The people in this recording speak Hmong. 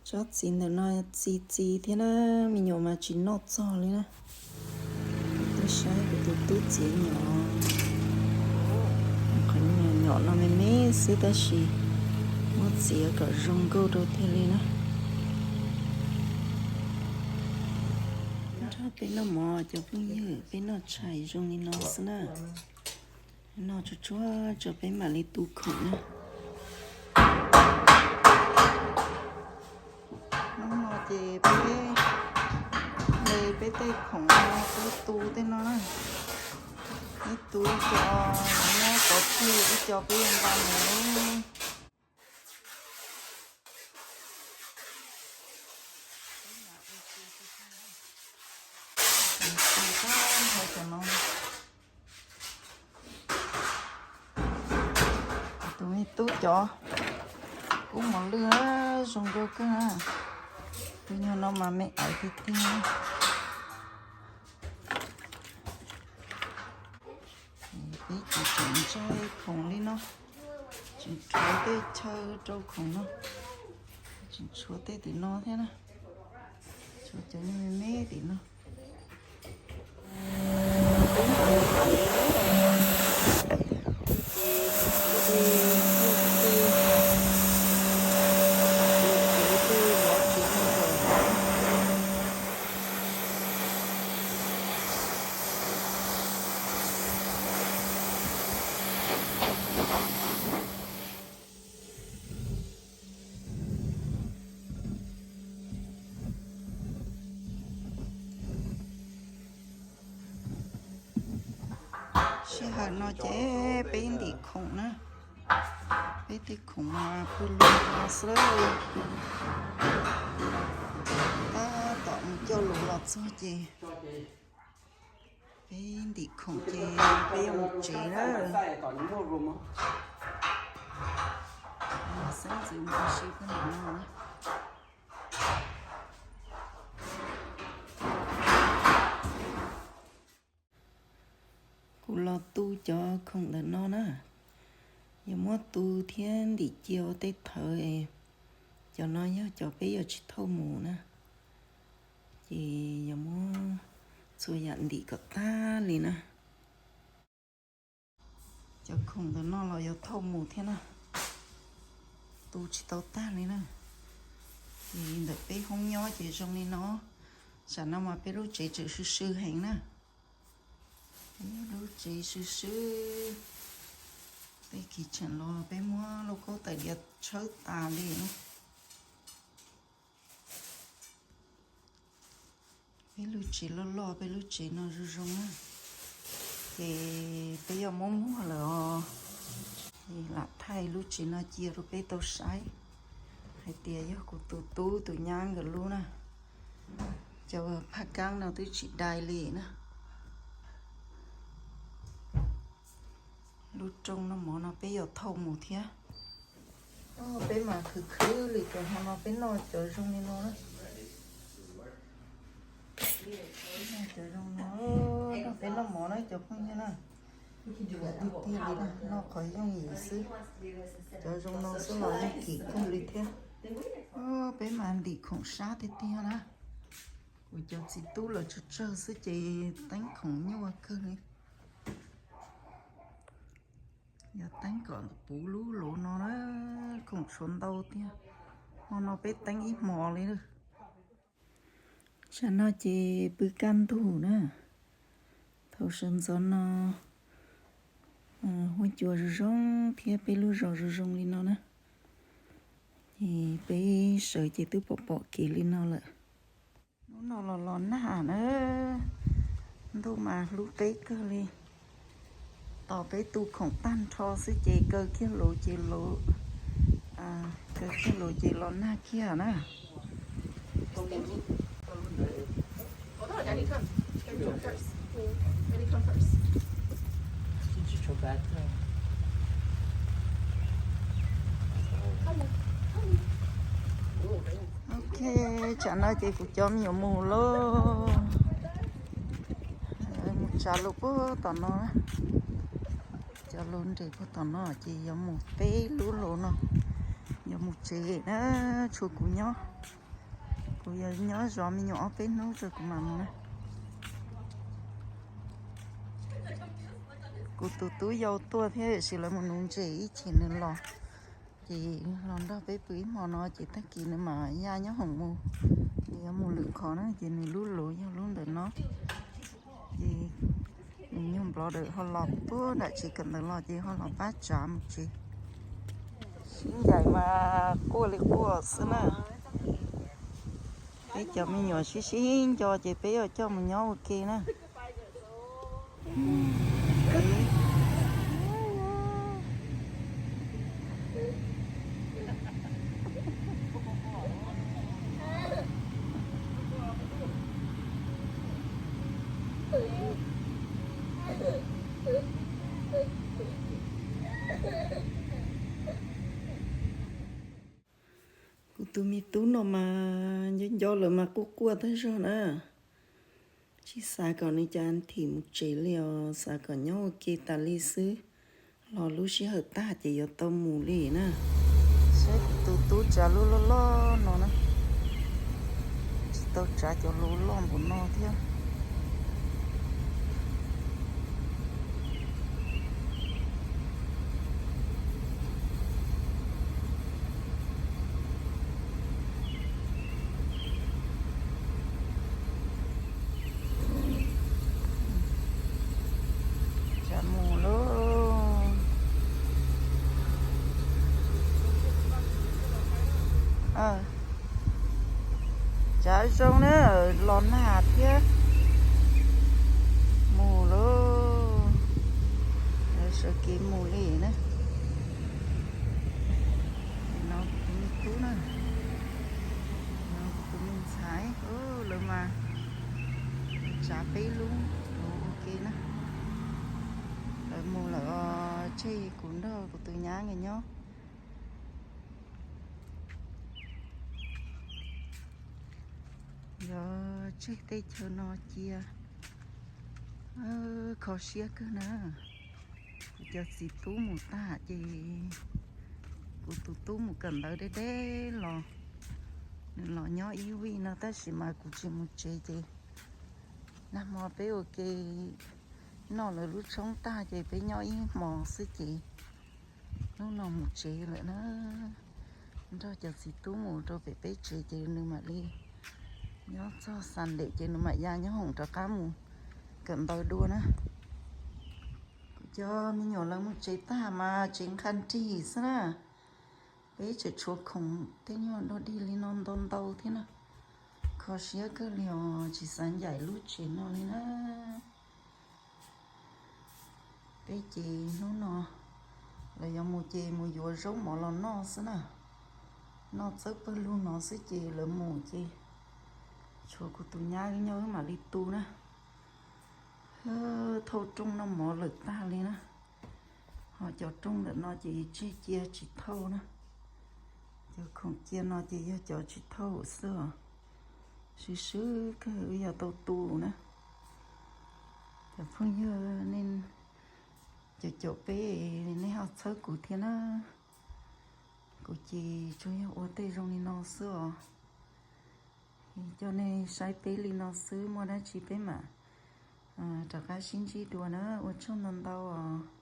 Tsob txiv ntawm no txi txiv thiab na, me nyuam mas tsis noj txog li na. Kuv twb saib kuv tus tub txiav nyom, qhov nyuam nyom no me me xwb tab sis muab txiav kom zoo nkauj rau tiag li na. Nrog peb noj mov cov phooj ywg, peb noj tshais zoo li no xwb na. Noj tsuag tsuag tso peb mam li tu khoom na. Hnub no ces peb, peb tej khoom no peb tu tej no na. Peb tu ib co, muab pov tseg ib co peb yuav nqa mus. Tus me tub cov kub mos lwj zoo nkauj kawg. Tus nyuag no mas me ais tiag tiag. Peb tseem tseem ntsai khoom li no, tseem rhuav tej chaw rau khoom no, tseem tshuav tej tim no thiab na, tshuav cov nyuag me me tim no. Sij hawm no ces peb ntim khoom na, peb tej khoom pw lug no xwb. Tab tom mus coj lus los txog ces peb ntim khoom ces peb yuav mus tsev na. Xeeb ntxwv mus ua si pub ntawm no na. Kuv los tu cov khoom ntawm no na, yog muab tu thiab ntim cia ua tej thawv. Cov no yog cov peb yuav tsis thauj mus na, ces yog muab txhua yam ntim kom tag li na. Cov khoom ntawm no los yuav thauj mus thiab na, tu tsis tau tag li na. Ces ntawm peb hoob nyob ces zoo li no, tsam no mas peb lub tsev tseem swb swb heev na. Peb lub tsev swb swb, tej kiv tseem los peb muab lauj kaub tais diav tshawb tas li na. Peb lub tsev loj loj, peb lub tsev no zoo zoo na, ces peb yuav muab muag lawm os. Ces lam thaij lub tsev no cia rau peb tau saib hais tias yog kuv tus tub tus nyab nkawd lub na. Cov phaj kab no twb tsis dai li na. Lub rooj noj mov no peb yuav thauj mus thiab. Peb mas khwv khwv li cov hmo no peb noj cov zoo li no na. Cov zoo no nrog peb noj mov na cov phooj ywg na. Tiag tiag li na, noj qhov yooj yim xwb. Cov zoo no xwb los yeej kim kawg li thiab. Peb mas ntim khoom sab tiag tiag na. Kuv cov txiv tub lawv tsawg tsawg xwb ces teeb khoom nyuaj kawg li. Yog teeb kom puv lub luv no na, khoom tshuav ntau tiag. Hmo no peb teeb ib hmos li. Tsam no ces pw kaj ntug na, thaum sawv ntxov no huab cua zoo zoo thiab peb lub zos zoo zoo li no na. Ces peb sawv ces twb pom pom kev li no lawm. Hnub no los los nag na, ntuj mas hlub peb kawg li. Tos peb tu khoom tag nrho xwb ces kaw kiag luv ces luv, kaw kiag luv ces los nag kiag na. Ok, tsam no ces kuv cov me nyuam mus lauj. Mus tsav lus puag tom no, cov lus nres puag tom no ces yuav mus peb lub lus no, yuav Mus tsev na, tshuav kuv nyob. Kuv yuav nyob zov me nyuam ob peb hnub tso kuv mam mus na. Kuv tus tub yau tuaj thiab, tiam sis lawv mus nuv ntses ib chim nws los, ces los nrog peb pw ib hmo no ces tag kis nws mam ya nyob hoom mus. Nws yuav mus lwm qhov na, ces nws lub luv yog lub ntawm no. Ces nws nyuag nplov dawm ho los puag nram tsev kawm ntawv los ces ho los pab tsav mus tsev. Sib ncaim mas quaj li quaj xwb na. Peb cov me nyuam sib sib nco ces peb yuav coj mus nyob ua ke na. Kuv tus me tub no mas nco nco lawm mas quaj quaj tag zog na. Tsis xav kom nws cov anthim mus tsev li os, xav kom nyob ua ke tas li xwb. Los lub sij hawm tag ces yuav tau mus li na. Saib kuv tus tub tsav lub loj loj no na. Tsis tau tsav cov luv loj npaum no thiab. Tsav mus lauj. Tsav zoo na, los nag thiab. Mus lauj. Sawv kev mus li na. No kuv tus me tub na. No kuv tus me ntxhais, lawv mas tsav peb lub luv ua ke na. Lawv mus lawm os, tseg kuv nrog kuv tus nyab nkawd nyob. Yog tseg tej chaw no cia, kho siab kawg na. Kuv cov txiv tub mus tag ces kuv tus tub mus kawm ntawv deb deb los, nws los nyob ib vij no tab sis mas kuv tsis mus tsev ces nag hmo peb ua ke noj lawv lub tshoob tag ces peb nyob ib hmos xwb ces hnub no mus tsev lawm na. Nrog cov txiv tub mus rau pem peb tsev ces nws mam li nyob txog Sunday ces nws mam ya nyob hoom rov qab mus kawm ntawv dua na. Kuv cov me nyuam lawv mus tsev tag mas tsev nqha nrig xwb na. Peb tseem tshuav khoom tej nyuag dog dig li no ntau ntau thiab na. Kho siab kawg li os, tsis xav ncaim lub tsev no li na. Peb ces hnub no lawv yuav mus ces mus yuav zaub mov los noj xwb na. Noj txawb pawg lug no xwb ces lawv mus ces tshuav kuv tus nyab wb nyob wb mam li tu na. Thauj rooj noj mov lawm tag li na. Ho cov rooj ntawm no ces tseg cia tsis thauj na. Cov khoom cia no ces yog cov tsis thauj xwb os. Swb swb kawg wb yuav tau tu na. Cov phooj ywg, nej caum caum peb, nej ho txhawb kuv thiab na. Kuv ces tsuas yog ua tej zoo li no xwb os. Coj nej saib peb li no xwb, muaj dab tsi peb mam rov qab sib ntsib dua na. Ua tsaug ntau ntau os.